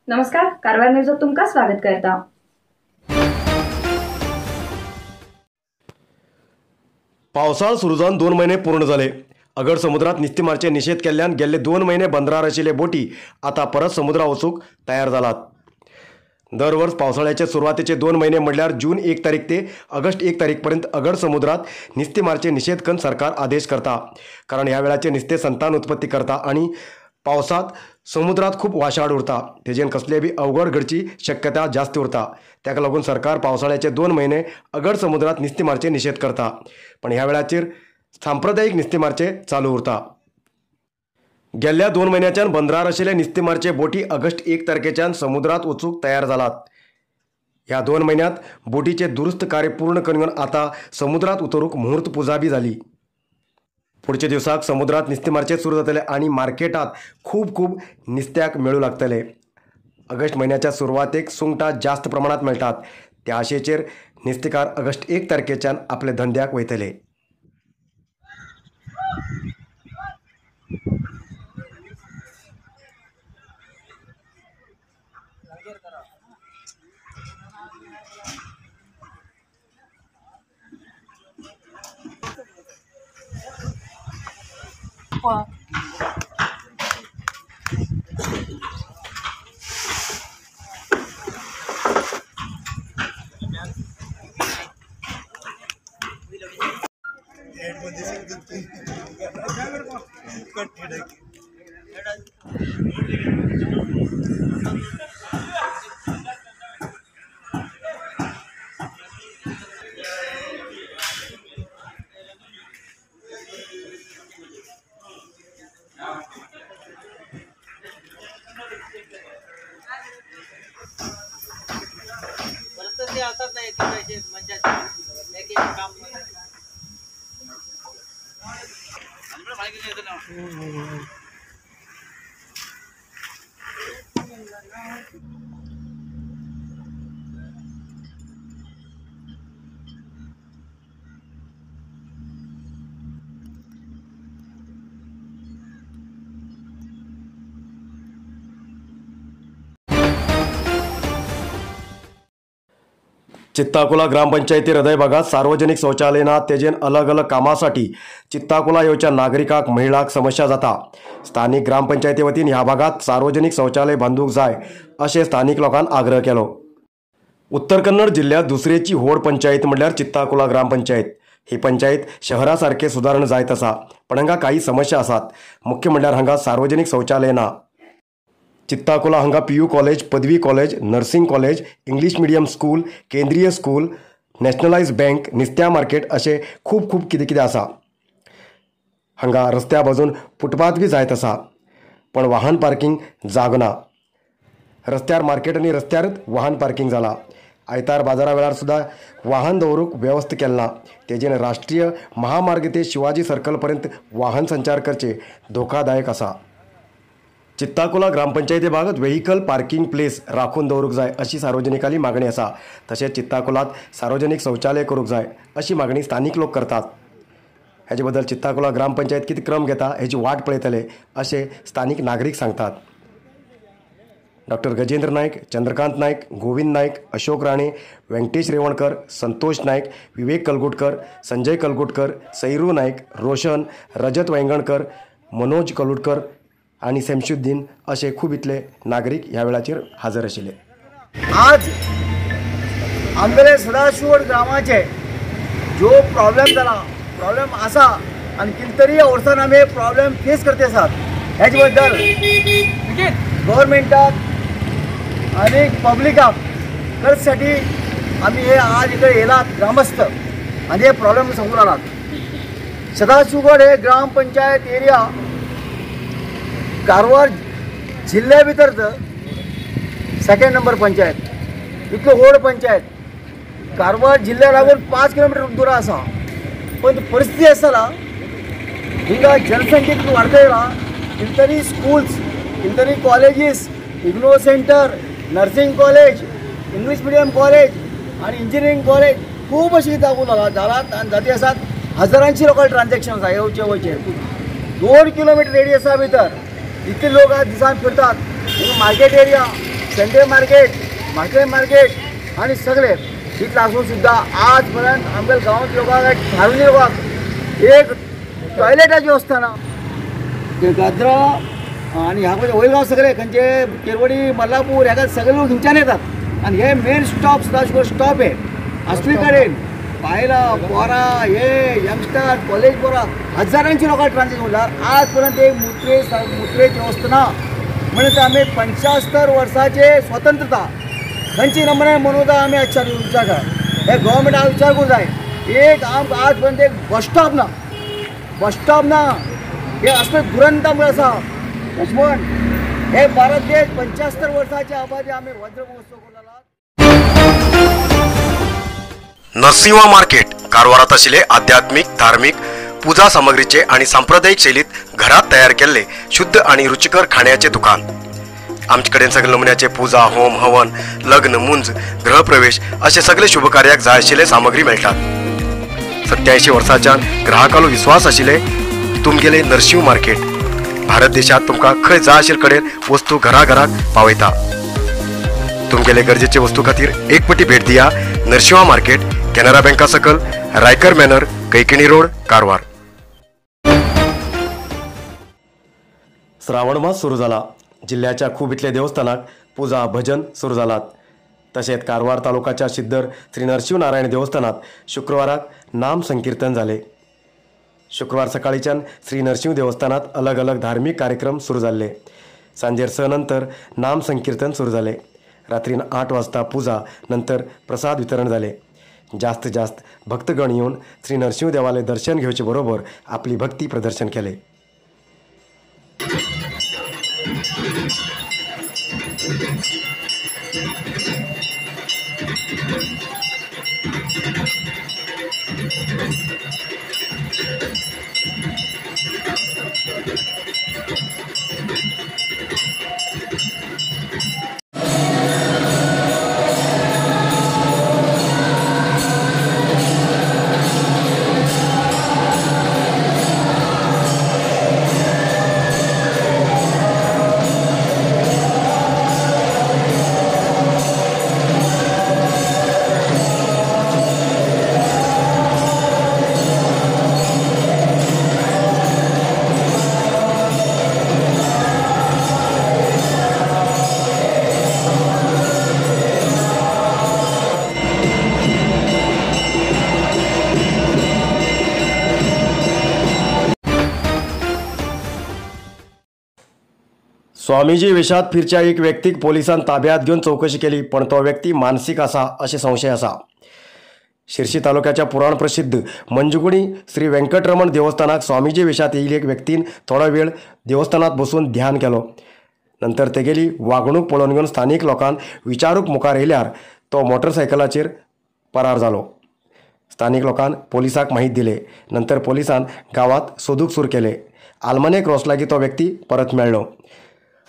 नमस्कार, कारवार न्यूजात तुमकां स्वागत करता। पावसाळ सुरू जावन 2 महिने पूर्ण जाले। अगड समुद्रात नुस्तें मारचे निषेध केल्ल्यान गेल्ले 2 महिने बंदरार आशिल्ले बोटी आतां परत समुद्रा वचूंक तयार जालात। दर वर्स पावसाळ्याचे सुरवातेचे 2 महिने म्हणल्यार जून 1 तारीख ते ऑगस्ट 1 तारीख पर्यंत अगड समुद्रात नुस्तें मारचे निषेध करून सरकार आदेश करता, कारण ह्या वेळाचे नुस्तें संतान उत्पत्ती करता आणि पावसात समुद्रात खूप वाशाड उरता, तेजेन कसले बी अवघड घडची शक्यता जास्त उरता। ताका लागून सरकार पावसाळ्याचे 2 महिने अगड समुद्रात नुस्तें मारचे निषेध करता, पण ह्या वेळाचेर सांप्रदायिक नुस्तें मारचे चालू उरता। गेल्ल्या 2 म्हयन्याच्यान बंदरार आशिल्ले नुस्तें मारचे बोटी ऑगस्ट 1 तारखेच्यान समुद्रात वचूंक तयार जालात। ह्या 2 म्हयन्यांत बोटीचे दुरुस्त कार्य पूर्ण करून आतां समुद्रात उतरूंक मुहूर्त पुजा बी जाली। पुढच्या दिवसाक समुद्रात नुस्तें मारचे सुरू जातले आणि मार्केटात खूब खूब नुस्त्याक मेळूं लागतले। ऑगस्ट म्हयन्याच्या सुरवातेक सुंगटां जास्त प्रमाणात मेळटात, त्या आशेचेर नुस्तेकार ऑगस्ट 1 तारखेच्यान आपले धंद्याक वयतले। चित्ताकुला ग्रामपंचायती हृदय भागात सार्वजनिक शौचालय ना तेजेन अलग अलग कामासाठी चित्ताकुला येवच्या नागरिकांक महिलांक समस्या जाता। स्थानिक ग्रामपंचायती वतीन ह्या भागात सार्वजनिक शौचालय बांदूंक जाय अशें स्थानिक लोकांन आग्रह केलो। उत्तर कन्नड जिल्ह्यात दुसरेची व्हड पंचायत म्हणल्यार चित्ताकुला ग्रामपंचायत। ही पंचायत शहरा सारखे सुदारणा जायत आसा, पण हांगा काही समस्या आसात। मुख्य म्हणल्यार हांगा सार्वजनिक शौचालय ना। चित्ताकुला हांगा पीयू कॉलेज, पदवी college, nursing college, English medium school, केंद्रीय स्कूल, नॅशनलायज बँक, नुस्त्या मार्केट अशें खूब खूब कितें कितें आसा। हांगा रस्त्या बाजून फुटपाथ बी जायत आसा, पण वाहन पार्किंग जागो ना। रस्त्यार मार्केट आनी रस्त्यारच वाहन पार्किंग जाला। आयतार बाजारा वेळार सुद्दां वाहन दवरूंक वेवस्था केल ना। तेजेन राष्ट्रीय महामार्ग ते शिवाजी सर्कल पर्यंत वाहन संचार करचे धोकादायक आसा। चित्ताकुला ग्रामपंचायती भागात व्हेकल पार्किंग प्लेस राखून दवरूंक जाय अशी सार्वजनिकांली मागणी आसा। तशेंच चित्ताकुलात सार्वजनिक शौचालय करूंक जाय अशी मागणी स्थानिक लोक करतात। हेजे बद्दल चित्ताकुला ग्रामपंचायत कितें क्रम घेता हेची वाट पळयतले अशें स्थानिक नागरीक सांगतात। डॉक्टर गजेंद्र नायक, चंद्रकांत नायक, गोविंद नायक, अशोक राणे, व्यंकटेश रेवणकर, संतोष नायक, विवेक कलगुटकर, संजय कलगुटकर, सैरू नायक, रोशन, रजत वेंगणकर, मनोज कलुटकर आणि शमशुद्दीन असे खूब इतले नागरीक ह्या वेळाचेर हजर आशिल्ले। आज आमगेले सदाशिवगड ग्रामाचे जो प्रॉब्लेम जाला, प्रॉब्लेम आसा आनी कितें तरी वर्सान आमी प्रॉब्लेम फेस करते आसात। हेजे बद्दल गव्हर्मेंटाक आनी पब्लिकाक करसाठी आमी हे आज इकडे येयलात ग्रामस्थ आनी हे प्रॉब्लेम सांगून आलात। सदाशिवगड हे ग्रामपंचायत एरिया कारवार जिल्ह्या भितर सेकंड नंबर पंचायत, इतलो व्हड पंचायत कारवार जिल्ह्या लागून 5 किलोमिटर दूर आसा। पण परिस्थिती आसतना हिंगा जनसंख्या इतली वाडत येयला, इतली स्कूल्स, इतली colleges, IGNOU centre, nursing college, English medium college आनी इंजिनियरींग कॉलेज खूब अशी जागो जालात आनी जाती आसात। हजारांची लोकांचे ट्रान्झॅक्शन आसा येवचे वयचे। 2 किलोमिटर रेडियसा भितर इतले लोक आज दिसान फिरतात। Market area Sunday market, market market आनी सगळे इतलें आसून सुद्दां आज पर्यंत आमगे गांवांत लोकांक थारून लोकांक एक टॉयलेटाची वेवस्था ना. गाद्रा आनी ह्या वयर गांव सगळे खंयचे केरवडी, मल्लापूर ह्या सगळे लोक हिंच्यान येतात आनी हे मेन स्टॉप सदाशिव स्टॉप हे असले कडेन बायलां पोरां हे यंगस्टर कॉलेज पोरां हजारांची लोकां ट्रान्झिट म्हणल्यार आज पर्यंत एक मुत्रेची वेवस्था ना. म्हणजे आमी 75 वर्साचे स्वतंत्रता खंयची नंबर मनोवता आमी विचार करा. हे गव्हर्मेंटान विचार करूंक जाय. एक आमकां आज पर्यंत एक बस स्टॉप ना, बस स्टॉप ना, हे असले दुरंत आमकां आसा. लक्ष्मण हे भारत देश 75 वर्साचे आबादी आमी वज्र महोत्सव करता. नरसिंहा मार्केट कारवारात आशिल्ले आध्यात्मिक, धार्मिक पूजा सामग्रीचे आणि सांप्रदायिक शैलीत घरात तयार केल्ले शुद्ध आणि रुचिकर खाण्याचे दुकान. आमचे कडेन सगळे नमुन्याचे पूजा, होम, हवन, लग्न, मुंज, गृहप्रवेश असे सगळे शुभकार्याक जाय आशिल्ले सामग्री मेळटात. 87 वर्सांच्यान ग्राहकालो विश्वास आशिल्ले तुमगेले नरसिंह मार्केट भारत देशात तुमकां खंय जाय आशिल्ले कडेन वस्तू घराघराक पावयता. तुमगेले गरजेचे वस्तू खातीर एक पटी भेट दिया नरसिंहा मार्केट, कॅनरा बँका सकल, रायकर मॅनर, कैकिणी रोड, कारवार. श्रावण मास सुरू जाला. जिल्ह्याच्या खूब इतले देवस्थानाक पूजा भजन सुरू जालात. तशेंच कारवार तालुक्याच्या सिद्दर श्री नरसिंह नारायण देवस्थानात शुक्रवाराक नाम संकीर्तन जाले. शुक्रवार सकाळीच्यान श्री नरसिंह देवस्थानात अलग अलग धार्मिक कार्यक्रम सुरू जाल्ले. सांजेर 6 नंतर नाम संकीर्तन सुरू जाले. रात्री 8 वाजता पूजा नंतर प्रसाद वितरण जाले. जास्त जास्त भक्तगण येवन श्री नरसिंह देवाले दर्शन घेवचे बरोबर आपली भक्ती प्रदर्शन केले. स्वामीजी वेशात फिरच्या एक व्यक्तीक पोलिसान ताब्यात घेवन चौकशी केली, पण तो व्यक्ती मानसीक आसा अशें संशय आसा. शिरशी तालुक्याच्या पुराण प्रसिद्ध मंजुगुणी श्री व्यंकटरमण देवस्थानाक स्वामीजी वेशात येयिल्ली एक व्यक्तीन थोडो वेळ देवस्थानात बसून ध्यान केलो. नंतर तेगेली वागणूक पळोवन घेवन स्थानीक लोकांक विचारूंक मुखार येयल्यार तो मोटरसायकलाचेर परार जालो. स्थानीक लोकांन पोलिसाक माहिती दिले. नंतर पोलिसान गांवांत सोदूंक सुरू केले. आलमाने क्रॉस लागीं तो व्यक्ती परत मेळ्ळो.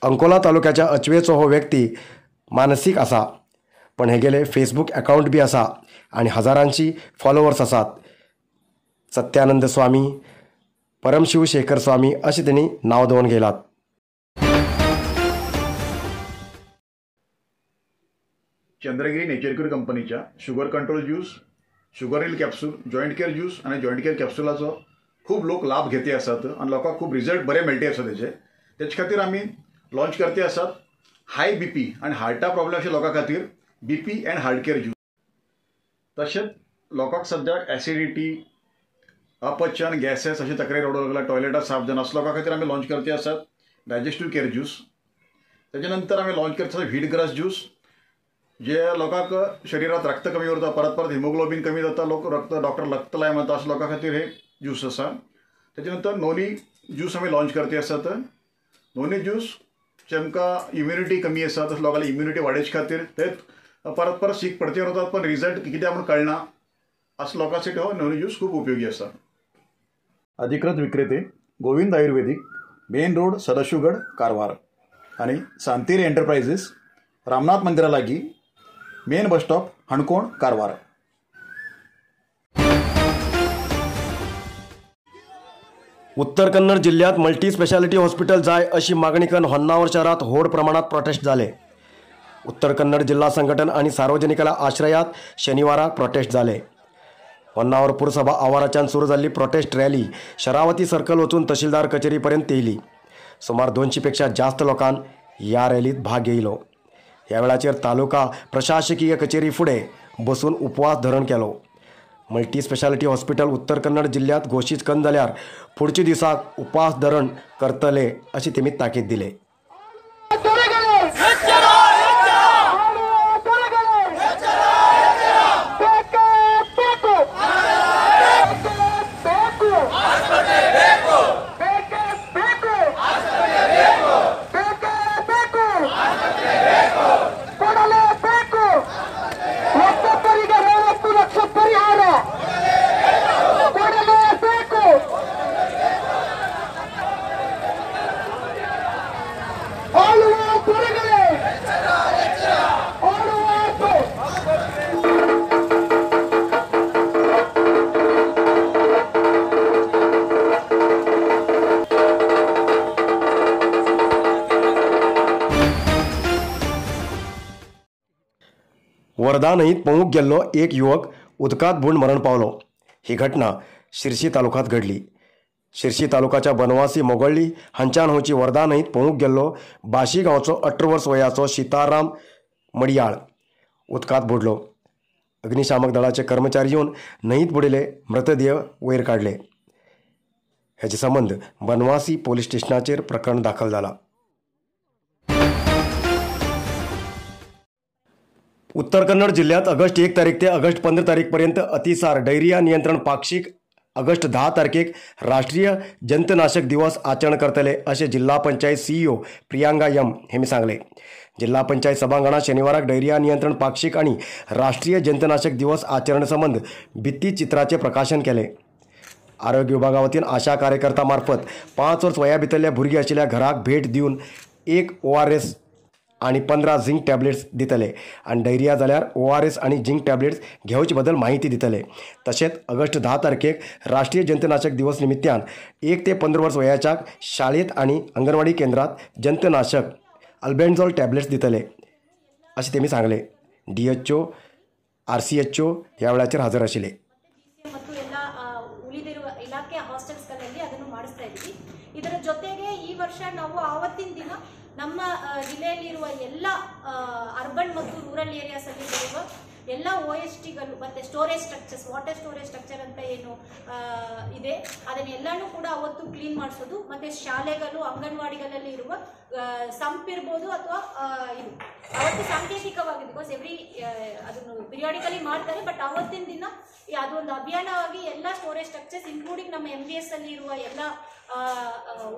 अंकोला तालुक्याच्या अचवेचो हो व्यक्ती मानसीक आसा, पण हेगेले फेसबूक अकाउंट बी आसा आनी हजारांची फॉलोवर्स आसात. सत्यानंद स्वामी, परमशिव शेखर स्वामी अशें तेणी नांव दवरून घेयलात. चंद्रगिरी नेचरक्यूर कंपनीच्या sugar control juice, sugar heal capsule, joint care juice आनी जॉयंट केअर कॅप्सुलाचो खूब लोक लाभ घेते आसात आनी लोकांक खूब रिजल्ट बरे मेळटे आसा तेजे. तेचे खातीर आमी लॉन्च करते आसात हाय बीपी आनी हार्टा प्रॉब्लेम अशे लोकां खातीर BP and heart care juice. तशेंच लोकांक सद्याक एसिडिटी, अपचन, गॅसेस अशे तक्रारी रडूंक लागला, टॉयलेटां साफ जायना, असो लोकां खातीर आमी लॉन्च करते आसात डायजेस्टीव केअर ज्यूस. तेजे नंतर आमी लॉन्च करते आसात व्हीट ग्रास ज्यूस, जे लोकांक शरिरांत रक्त कमी उरता, परत परत हिमोग्लोबीन कमी जाता, लोक रक्त डॉक्टर रक्त लाय म्हणटा, अशा लोकां खातीर हे ज्यूस आसा. तेजे नंतर नोनी ज्यूस आमी लॉन्च करते आसात. नोनी ज्यूस जेमकां इम्युनिटी कमी आसा तशें लोकांली इम्युनिटी वाडोवचे खातीर ते परत परत सीक पडते उरतात पण रिजल्ट कित्याक म्हूण कळना, असो लोकांसाठी हो नोनी ज्यूस खूब उपयोगी आसा. अधिकृत विक्रेते गोविंद आयुर्वेदिक, मेन रोड, सदाशिवगड, कारवार आनी सांतेरी एंटरप्राइजेस, रामनाथ मंदिरा लागीं, main bus stop, Canacona, Karwar. Uttar Kannada जिल्ह्यात मल्टी स्पेशालिटी हॉस्पिटल जाय अशी मागणी करून होन्नावर शहरात व्हड प्रमाणात प्रोटेस्ट जाले. उत्तर कन्नड जिल्हा संघटन आनी सार्वजनिकाला आश्रयात शनिवाराक प्रोटेस्ट जाले. होन्नावर पुरसभा आवाराच्यान सुरू जाल्ली प्रोटेस्ट रॅली शरावती सर्कल वचून तहसीलदार कचेरी पर्यंत येयली. सुमार 200 पेक्षा जास्त लोकांन ह्या रॅलीत भाग घेयलो. ह्या वेळाचेर तालुका प्रशासकीय कचेरी फुडें बसून उपवास धरण केलो. मल्टी स्पेशालिटी हॉस्पिटल उत्तर कन्नड जिल्ह्यात घोशीत कन जाल्यार फुडच्या दिसाक उपास धरण करतले अशी तेमी ताकीद दिले. वर्धा न्हंयेंत पोवूंक गेल्लो एक युवक उदकांत बुडून मरण पावलो. ही घटना शिरशी तालुक्यांत घडली. शिरशी तालुक्याच्या बनवासी मोगळ्ळी हांच्यान होची वर्धा न्हंयेंत पोवूंक गेल्लो बाशी गांवचो 18 वर्स वयाचो सीताराम मडियाळ उदकांत बुडलो. अग्निशामक दळाचे कर्मचारी येवन न्हंयेंत बुडिल्ले मृतदेह वयर काडले. हेजे संबंद बनवासी पोलीस स्टेशनाचेर प्रकरण दाखल जाला. उत्तर कन्नड जिल्ह्यात ऑगस्ट 1 तारीख ते ऑगस्ट 15 तारीख पर्यंत अतिसार डायरिया नियंत्रण पाक्षिक ऑगस्ट 10 तारखेक राष्ट्रीय जंतनाशक दिवस आचरण करतले अशें जिल्हा पंचायत सीईओ प्रियांका यम हेमी सांगले. जिल्हा पंचायत सभांगणात शनिवाराक डायरिया नियंत्रण पाक्षिक आणि राष्ट्रीय जंतनाशक दिवस आचरण संबंध भित्तीचित्राचे प्रकाशन केले. आरोग्य विभागा वतीन आशा कार्यकर्ता मार्फत 5 वर्स वया भितरल्या भुरगीं आशिल्ल्या घराक भेट दिवन 1 ORS आणि 15 झिंक टॅबलेट्स दितले आनी डायरिया जाल्यार ORS आणि झिंक टॅबलेट्स घेवचे बदल माहिती दितले. तशेंच ऑगस्ट 10 तारखेक राष्ट्रीय जंतनाशक दिवस निमित्तान 1 ते 15 वर्स वयाच्या शाळेत आणि अंगणवाडी केंद्रात जंतनाशक अल्बेंडझॉल टॅबलेट्स दितले अशें तेमी सांगले. DHO RCHO ह्या वेळाचेर हजर आशिल्ले. ಇದರ ಜೊತೆಗೆ ಈ ವರ್ಷ ನಾವು ಆವತ್ತಿನ ದಿನ ನಮ್ಮ ಜಿಲ್ಲೆಯಲ್ಲಿರುವ ಎಲ್ಲ ಅರ್ಬನ್ ಮತ್ತು ರೂರಲ್ ಏರಿಯಾಸ್ ಅಲ್ಲಿ ಬರುವ ಎಲ್ಲ OSTಗಳು ಮತ್ತೆ storage structures, water storage structure ಅಂತ ಏನು ಇದೆ ಅದನ್ನೆಲ್ಲಾನು ಕೂಡ ಅವತ್ತು ಕ್ಲೀನ್ ಮಾಡಿಸೋದು. ಮತ್ತೆ ಶಾಲೆಗಳು, ಅಂಗನವಾಡಿಗಳಲ್ಲಿ ಇರುವ ಸಂಪ್ ಇರ್ಬೋದು ಅಥವಾ ಇದು ಅವತ್ತು ಸಾಂಕೇತಿಕವಾಗಿ, because every ಅದನ್ನು ಪಿರಿಯಾಡಿಕಲಿ ಮಾಡ್ತಾರೆ, ಬಟ್ ಅವತ್ತಿನ ದಿನ ಅದೊಂದು ಅಭಿಯಾನವಾಗಿ ಎಲ್ಲ ಸ್ಟೋರೇಜ್ ಸ್ಟ್ರಕ್ಚರ್ಸ್ ಇನ್ಕ್ಲೂಡಿಂಗ್ ನಮ್ಮ MVS ಅಲ್ಲಿ ಇರುವ ಎಲ್ಲ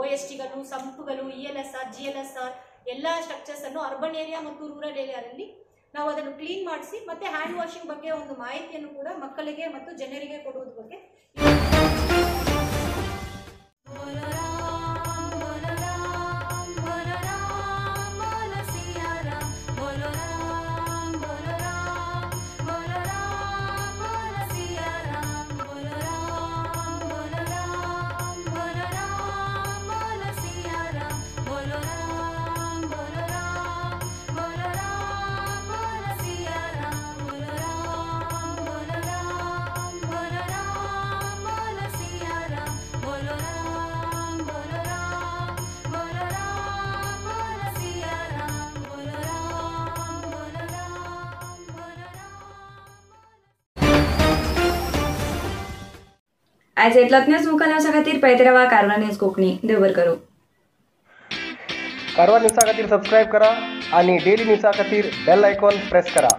OSTಗಳು, ಸಂಪ್ಗಳು, ELSR, GLSR ಎಲ್ಲ ಸ್ಟ್ರಕ್ಚರ್ಸ್ ಅನ್ನು ಅರ್ಬನ್ ಏರಿಯಾ ಮತ್ತು ರೂರಲ್ ಏರಿಯಾದಲ್ಲಿ ನಾವು ಅದನ್ನು ಕ್ಲೀನ್ ಮಾಡಿಸಿ ಮತ್ತೆ ಹ್ಯಾಂಡ್ ವಾಷಿಂಗ್ ಬಗ್ಗೆ ಒಂದು ಮಾಹಿತಿಯನ್ನು ಕೂಡ ಮಕ್ಕಳಿಗೆ ಮತ್ತು ಜನರಿಗೆ ಕೊಡುವುದ್ರ ಬಗ್ಗೆ. आयज इतलोच न्यूज मुखार न्यूजा खातीर पळयत रावा कारवार न्यूज कोंकणी. देव बरें करूं. कारवार न्यूजा खातीर सबस्क्रायब करा आणि डेली न्यूजा खातीर बेल आयकॉन प्रेस करा.